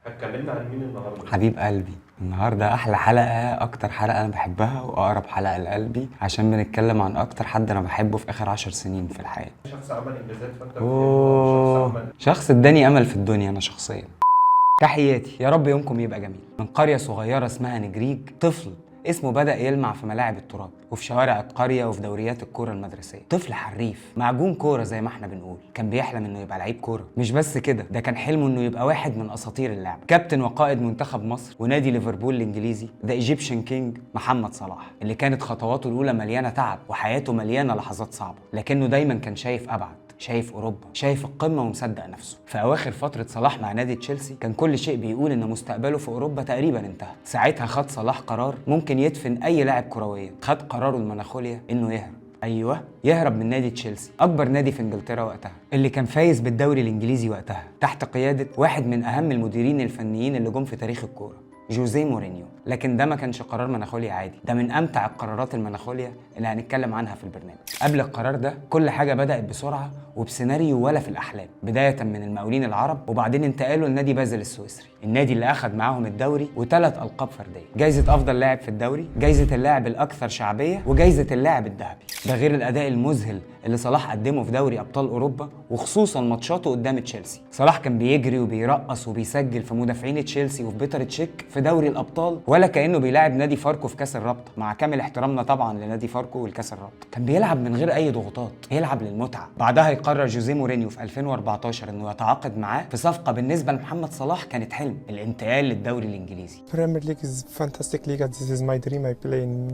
هتكلمنا عن مين النهارده؟ حبيب قلبي، النهارده احلى حلقه، اكتر حلقة انا بحبها واقرب حلقة لقلبي، عشان بنتكلم عن اكتر حد انا بحبه في اخر 10 سنين في الحياه. شخص عمل انجازات فانت بتحبه، أوه. شخص عمل شخص اداني امل في الدنيا انا شخصيا. تحياتي، يا رب يومكم يبقى جميل. من قرية صغيرة اسمها نجريج، طفل اسمه بدأ يلمع في ملاعب التراب وفي شوارع القرية وفي دوريات الكورة المدرسية. طفل حريف، معجون كورة زي ما احنا بنقول. كان بيحلم انه يبقى لعيب كورة. مش بس كده، ده كان حلمه انه يبقى واحد من اساطير اللعبة، كابتن وقائد منتخب مصر ونادي ليفربول الانجليزي، the Egyptian King محمد صلاح، اللي كانت خطواته الاولى مليانة تعب وحياته مليانة لحظات صعبة، لكنه دايما كان شايف ابعد، شايف اوروبا، شايف القمه، ومصدق نفسه. في اواخر فترة صلاح مع نادي تشيلسي كان كل شيء بيقول ان مستقبله في اوروبا تقريبا انتهى. ساعتها خد صلاح قرار ممكن يدفن اي لاعب كرويا. خد قراره المناخوليا انه يهرب. ايوه، يهرب من نادي تشيلسي، اكبر نادي في انجلترا وقتها، اللي كان فايز بالدوري الانجليزي وقتها تحت قيادة واحد من اهم المديرين الفنيين اللي جم في تاريخ الكوره، جوزيه مورينيو. لكن ده ما كانش قرار مناخوليا عادي، ده من امتع القرارات المناخوليا اللي هنتكلم عنها في البرنامج. قبل القرار ده كل حاجة بدات بسرعة وبسيناريو ولا في الاحلام، بداية من المقاولين العرب وبعدين انتقاله لنادي بازل السويسري، النادي اللي اخذ معاهم الدوري وثلاث القاب فرديه، جايزة افضل لاعب في الدوري، جايزة اللاعب الاكثر شعبيه، وجايزه اللاعب الذهبي. ده غير الاداء المذهل اللي صلاح قدمه في دوري ابطال اوروبا، وخصوصا ماتشاته قدام تشيلسي. صلاح كان بيجري وبيرقص وبيسجل في مدافعين تشيلسي وفي بيتر تشيك في دوري الابطال ولا كانه بيلاعب نادي فاركو في كاس الرابطه، مع كامل احترامنا طبعا لنادي فاركو والكاس الرابطه. كان بيلعب من غير اي ضغوطات، بيلعب للمتعه. بعدها يقرر جوزيه مورينيو في 2014 انه يتعاقد معاه في صفقة بالنسبة لمحمد صلاح كانت حلم، الانتقال للدوري الانجليزي. Premier League is fantastic league. This is my dream. I play in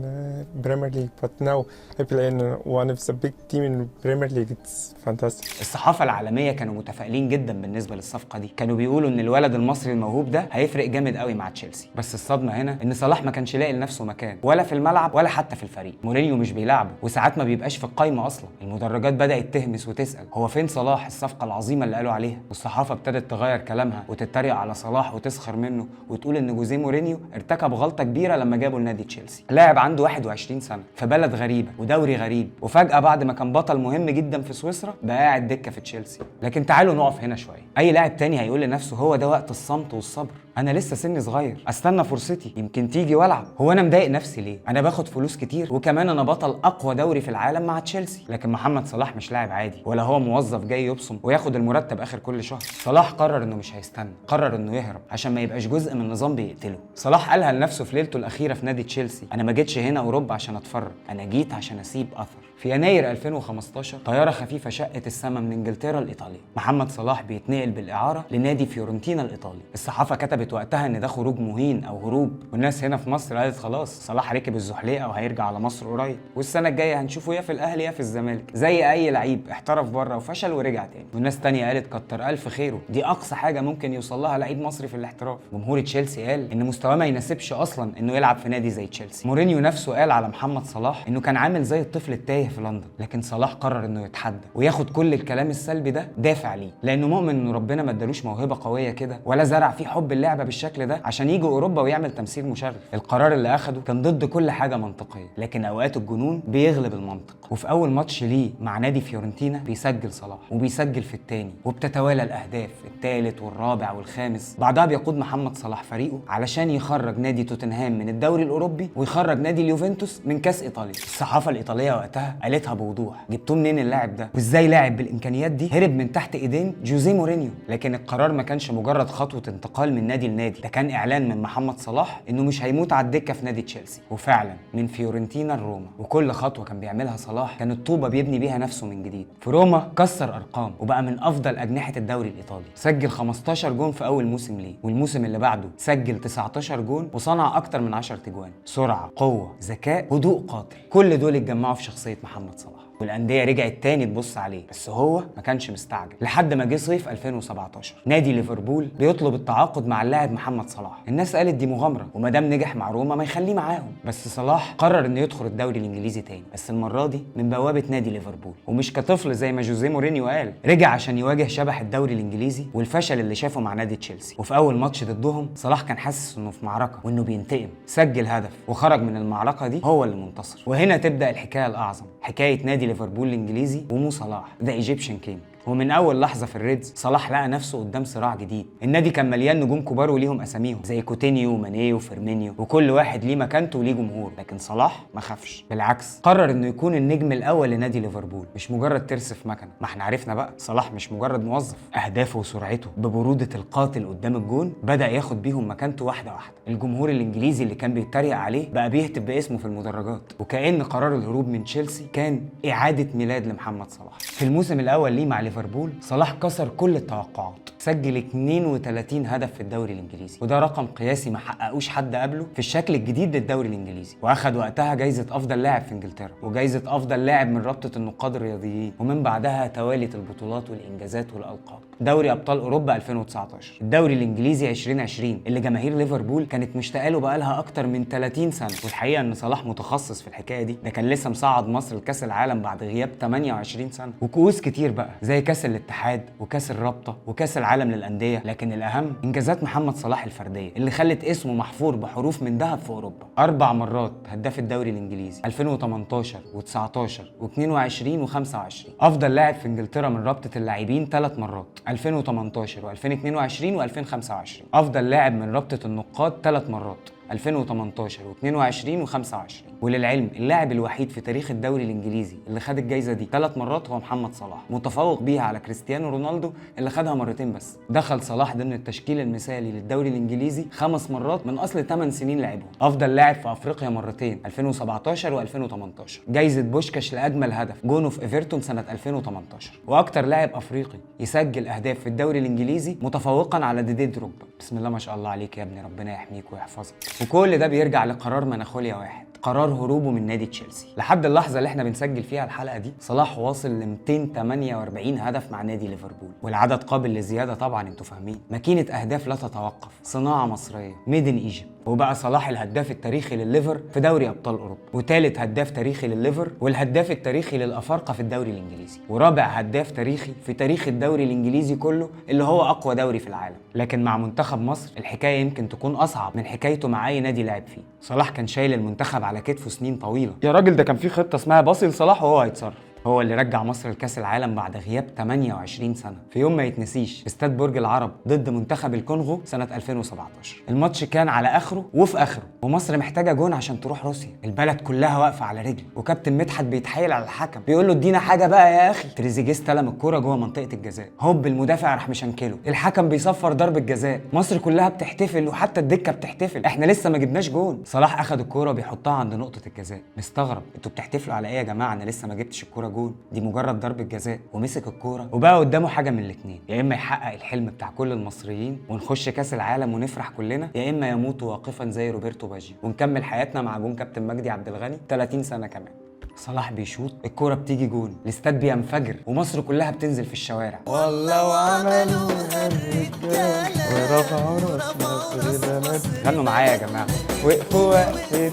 Premier League, but now I play in one of the big team in Premier League. It's fantastic. الصحافة العالمية كانوا متفائلين جدا بالنسبة للصفقة دي، كانوا بيقولوا ان الولد المصري الموهوب ده هيفرق جامد قوي مع تشيلسي. بس الصدمة هنا ان صلاح ما كانش لاقي لنفسه مكان، ولا في الملعب ولا حتى في الفريق. مورينيو مش بيلعبه وساعات ما بيبقاش في القايمة اصلا. المدرجات بدأت تهمس وتسأل: هو فين صلاح، الصفقة العظيمة اللي قالوا عليها؟ والصحافة ابتدت تغير كلامها وتتريق على صلاح وتسخر منه وتقول ان جوزيه مورينيو ارتكب غلطة كبيرة لما جابه لنادي تشيلسي. لاعب عنده 21 سنة في بلد غريبة ودوري غريب، وفجأة بعد ما كان بطل مهم جدا في سويسرا بقى قاعد دكة في تشيلسي. لكن تعالوا نقف هنا شوية. اي لاعب تاني هيقول لنفسه: هو ده وقت الصمت والصبر، انا لسه سني صغير، استنى فرصتي يمكن تيجي والعب، هو انا مضايق نفسي ليه؟ انا باخد فلوس كتير وكمان انا بطل اقوى دوري في العالم مع تشيلسي. لكن محمد صلاح مش لاعب عادي، ولا هو موظف جاي يبصم وياخد المرتب اخر كل شهر. صلاح قرر انه مش هيستنى، قرر انه يهرب عشان ما يبقاش جزء من نظام بيقتله. صلاح قالها لنفسه في ليلته الاخيرة في نادي تشيلسي: انا ما جيتش هنا اوروبا عشان اتفرج، انا جيت عشان اسيب اثر. في يناير 2015 طيارة خفيفة شقت السما من انجلترا لايطاليا. محمد صلاح بيتنقل بالاعاره لنادي فيورنتينا الايطالي. الصحافة كتبت وقتها ان ده خروج مهين او هروب، والناس هنا في مصر قالت: خلاص، صلاح ركب الزحليقه وهيرجع على مصر قريب، والسنة الجاية هنشوفه يا في الاهلي يا في الزمالك، زي اي لعيب احترف بره وفشل ورجع تاني. والناس تانية قالت: كتر الف خيره، دي اقصى حاجة ممكن يوصل لها لعيب مصري في الاحتراف. جمهور تشيلسي قال ان مستواه ما يناسبش اصلا انه يلعب في نادي زي تشيلسي. مورينيو نفسه قال على محمد صلاح انه كان عامل زي الطفل التايه في لندن. لكن صلاح قرر انه يتحدى وياخد كل الكلام السلبي ده دافع ليه، لانه مؤمن ان ربنا ما ادالوش موهبة قوية كده ولا زرع فيه حب اللعبة بالشكل ده عشان يجي اوروبا ويعمل تمثيل مشرف. القرار اللي اخده كان ضد كل حاجة منطقيه، لكن اوقات الجنون بيغلب المنطق. وفي اول ماتش ليه مع نادي فيورنتينا بيسجل صلاح، وبيسجل في الثاني، وبتتوالى الاهداف، الثالث والرابع والخامس. بعدها بيقود محمد صلاح فريقه علشان يخرج نادي توتنهام من الدوري الاوروبي ويخرج نادي اليوفنتوس من كاس ايطاليا. الصحافة الايطالية وقتها قالتها بوضوح: جبتوه منين اللاعب ده؟ وازاي لاعب بالامكانيات دي هرب من تحت ايدين جوزيه مورينيو؟ لكن القرار ما كانش مجرد خطوة انتقال من نادي لنادي، ده كان اعلان من محمد صلاح انه مش هيموت على الدكة في نادي تشيلسي. وفعلا من فيورنتينا لروما، وكل خطوة كان بيعملها صلاح كانت طوبة بيبني بيها نفسه من جديد. في روما كسر ارقام وبقى من افضل اجنحة الدوري الايطالي، سجل 15 جون في اول موسم ليه، والموسم اللي بعده سجل 19 جون وصنع اكتر من 10 تجوان. سرعه، قوه، ذكاء، هدوء قاتل، كل دول اتجمعوا في شخصية محمد صلاح. والاندية رجعت تاني تبص عليه، بس هو ما كانش مستعجل، لحد ما جه صيف 2017 نادي ليفربول بيطلب التعاقد مع اللاعب محمد صلاح. الناس قالت: دي مغامره، وما دام نجح مع روما ما يخليه معاهم. بس صلاح قرر انه يدخل الدوري الانجليزي تاني، بس المرة دي من بوابه نادي ليفربول، ومش كطفل زي ما جوزيه مورينيو قال. رجع عشان يواجه شبح الدوري الانجليزي والفشل اللي شافه مع نادي تشيلسي. وفي اول ماتش ضدهم صلاح كان حاسس انه في معركة وانه بينتقم، سجل هدف وخرج من المعركة دي هو اللي منتصر. وهنا تبدا الحكاية الاعظم، حكاية نادي ليفربول الانجليزي ومو صلاح، the Egyptian King. ومن اول لحظة في الريدز صلاح لقى نفسه قدام صراع جديد. النادي كان مليان نجوم كبار وليهم اساميهم زي كوتينيو وماني وفيرمينيو، وكل واحد ليه مكانته وليه جمهور. لكن صلاح ما خافش، بالعكس قرر انه يكون النجم الاول لنادي ليفربول، مش مجرد ترس في مكنه. ما احنا عرفنا بقى صلاح مش مجرد موظف، اهدافه وسرعته ببروده القاتل قدام الجون بدا ياخد بيهم مكانته واحدة واحدة. الجمهور الانجليزي اللي كان بيتريق عليه بقى بيهتف باسمه في المدرجات، وكأن قرار الهروب من تشيلسي كان اعاده ميلاد لمحمد صلاح. في الموسم الاول ليه مع ليفربول صلاح كسر كل التوقعات، سجل 32 هدف في الدوري الانجليزي، وده رقم قياسي ما حققوش حد قبله في الشكل الجديد للدوري الانجليزي. واخد وقتها جايزة افضل لاعب في انجلترا وجايزه افضل لاعب من رابطه النقاد الرياضيين، ومن بعدها توالت البطولات والانجازات والالقاب. دوري ابطال اوروبا 2019، الدوري الانجليزي 2020 اللي جماهير ليفربول كانت مشتاقة له بقالها اكتر من 30 سنة. والحقيقة ان صلاح متخصص في الحكاية دي، ده كان لسه مصعد مصر لكاس العالم بعد غياب 28 سنة، وكؤوس كتير بقى زي كاس الاتحاد وكاس الرابطة وكاس العالم للاندية. لكن الاهم انجازات محمد صلاح الفردية اللي خلت اسمه محفور بحروف من ذهب في اوروبا. 4 مرات هداف الدوري الانجليزي 2018 و19 و22 و25، افضل لاعب في انجلترا من رابطه اللاعبين 3 مرات 2018 و2022 و2025، افضل لاعب من رابطه النقاد 3 مرات 2018 و22 و25. وللعلم اللاعب الوحيد في تاريخ الدوري الانجليزي اللي خد الجايزة دي 3 مرات هو محمد صلاح، متفوق بيها على كريستيانو رونالدو اللي خدها مرتين بس. دخل صلاح ضمن التشكيل المثالي للدوري الانجليزي 5 مرات من اصل 8 سنين لعبهم. افضل لاعب في افريقيا مرتين 2017 و2018، جايزة بوشكاش لاجمل هدف جونة في ايفرتون سنة 2018، واكتر لاعب افريقي يسجل اهداف في الدوري الانجليزي متفوقا على ديدي دروجبا. بسم الله ما شاء الله عليك يا ابني، ربنا يحميك ويحفظك. وكل ده بيرجع لقرار مناخوليا واحد، قرار هروبه من نادي تشيلسي. لحد اللحظة اللي احنا بنسجل فيها الحلقة دي صلاح واصل ل 248 هدف مع نادي ليفربول، والعدد قابل للزياده طبعا انتوا فاهمين. ماكينة اهداف لا تتوقف، صناعة مصرية، made in Egypt. وبقى صلاح الهداف التاريخي للليفر في دوري ابطال اوروبا، وثالث هداف تاريخي للليفر، والهداف التاريخي للافارقه في الدوري الانجليزي، ورابع هداف تاريخي في تاريخ الدوري الانجليزي كله اللي هو اقوى دوري في العالم. لكن مع منتخب مصر الحكاية يمكن تكون اصعب من حكايته مع اي نادي لعب فيه. صلاح كان شايل المنتخب على كتفه سنين طويلة. يا راجل ده كان في خطه اسمها باصي لصلاح وهو هيتصرف. هو اللي رجع مصر لكاس العالم بعد غياب 28 سنة في يوم ما يتنسيش في استاد برج العرب ضد منتخب الكونغو سنة 2017. الماتش كان على اخره وفي اخره، ومصر محتاجه جون عشان تروح روسيا. البلد كلها واقفة على رجل، وكابتن مدحت بيتحايل على الحكم بيقول له ادينا حاجة بقى يا اخي. تريزيجيه استلم الكورة جوه منطقة الجزاء، هوب المدافع راح مشنكله، الحكم بيصفر ضربه جزاء، مصر كلها بتحتفل وحتى الدكة بتحتفل، احنا لسه ما جبناش جون. صلاح اخد الكورة بيحطها عند نقطة الجزاء، مستغرب انتوا بتحتفلوا على ايه يا جماعة، انا لسه ما جبتش الكورة جون، دي مجرد ضربه جزاء. ومسك الكورة وبقى قدامه حاجة من الاثنين، يا اما يحقق الحلم بتاع كل المصريين ونخش كاس العالم ونفرح كلنا، يا اما يموت واقفا زي روبرتو باجيو ونكمل حياتنا مع جون كابتن مجدي عبد الغني 30 سنة كمان. صلاح بيشوط الكورة بتيجي جون، الاستاد بينفجر ومصر كلها بتنزل في الشوارع. والله وعملوها الرجالة ورفعوا راس مصر. غنوا معايا يا جماعة، وقفوا وقفة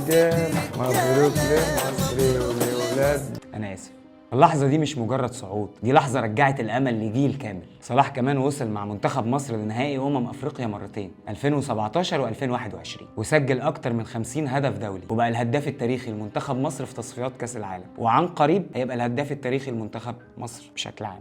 رجالة، مبروك لمصر ولولاد. انا اسف. اللحظة دي مش مجرد صعود، دي لحظة رجعت الأمل لجيل كامل. صلاح كمان وصل مع منتخب مصر لنهائي أمم أفريقيا مرتين 2017 و2021، وسجل أكتر من 50 هدف دولي، وبقى الهداف التاريخي لمنتخب مصر في تصفيات كأس العالم، وعن قريب هيبقى الهداف التاريخي لمنتخب مصر بشكل عام.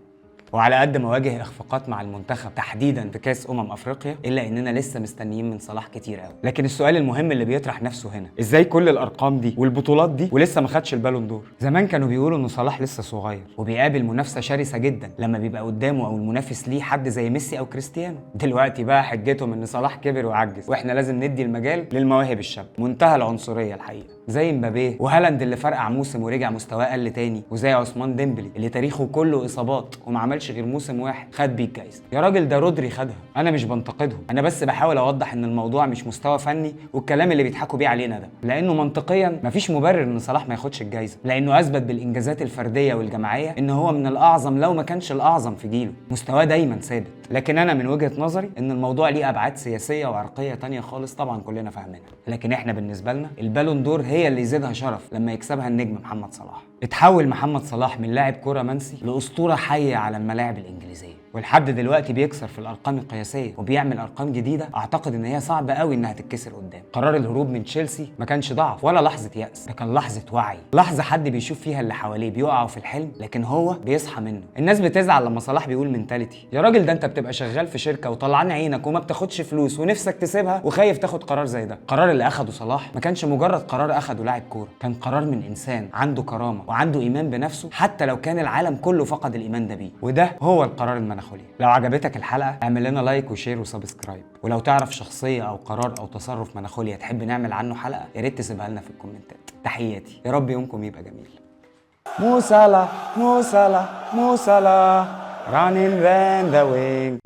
وعلى قد ما واجه اخفاقات مع المنتخب تحديدا في كاس افريقيا، الا اننا لسه مستنيين من صلاح كتير قوي. لكن السؤال المهم اللي بيطرح نفسه هنا، ازاي كل الارقام دي والبطولات دي ولسه ما خدش البالون دور؟ زمان كانوا بيقولوا ان صلاح لسه صغير وبيقابل منافسه شرسة جدا لما بيبقى قدامه او المنافس ليه حد زي ميسي او كريستيانو. دلوقتي بقى حجتهم ان صلاح كبر وعجز واحنا لازم ندي المجال للمواهب الشابة. منتهى العنصرية الحقيقة، زي مبابي وهالاند اللي فرقع موسم ورجع مستواه قل تاني، وزي عثمان ديمبلي اللي تاريخه كله اصابات وما عملش غير موسم واحد خد بيه الجايزة. يا راجل ده رودري خدها. انا مش بنتقدهم، انا بس بحاول اوضح ان الموضوع مش مستوى فني والكلام اللي بيضحكوا بيه علينا ده، لانه منطقيا مفيش مبرر ان صلاح ما ياخدش الجايزة، لانه اثبت بالانجازات الفردية والجماعيه ان هو من الاعظم لو ما كانش الاعظم في جيله، مستواه دايما ثابت. لكن انا من وجهه نظري ان الموضوع ليه ابعاد سياسية وعرقيه تانية خالص، طبعا كلنا فاهمينها. لكن احنا بالنسبة لنا البالون دور هي اللي يزيدها شرف لما يكسبها النجم محمد صلاح. اتحول محمد صلاح من لاعب كرة منسي لأسطورة حية على الملاعب الإنجليزية. ولحد دلوقتي بيكسر في الارقام القياسية وبيعمل ارقام جديدة اعتقد ان هي صعبة قوي انها تتكسر قدام. قرار الهروب من تشيلسي ما كانش ضعف ولا لحظة يأس، ده كان لحظة وعي، لحظة حد بيشوف فيها اللي حواليه بيقعوا في الحلم لكن هو بيصحى منه. الناس بتزعل لما صلاح بيقول mentality. يا راجل ده انت بتبقى شغال في شركة وطلعان عينك وما بتاخدش فلوس ونفسك تسيبها وخايف تاخد قرار زي ده. القرار اللي اخده صلاح ما كانش مجرد قرار اخده لاعب كوره، كان قرار من انسان عنده كرامة وعنده ايمان بنفسه حتى لو كان العالم كله فقد الايمان ده بيه، وده هو القرار المناخوليا. لو عجبتك الحلقة اعمل لنا like و share و subscribe، ولو تعرف شخصية او قرار او تصرف مناخوليا تحب نعمل عنه حلقة يا ريت تسيبها لنا في الكومنتات. تحياتي، يا رب يومكم يبقى جميل. مو صلاح، مو صلاح، مو صلاح، running round the wing.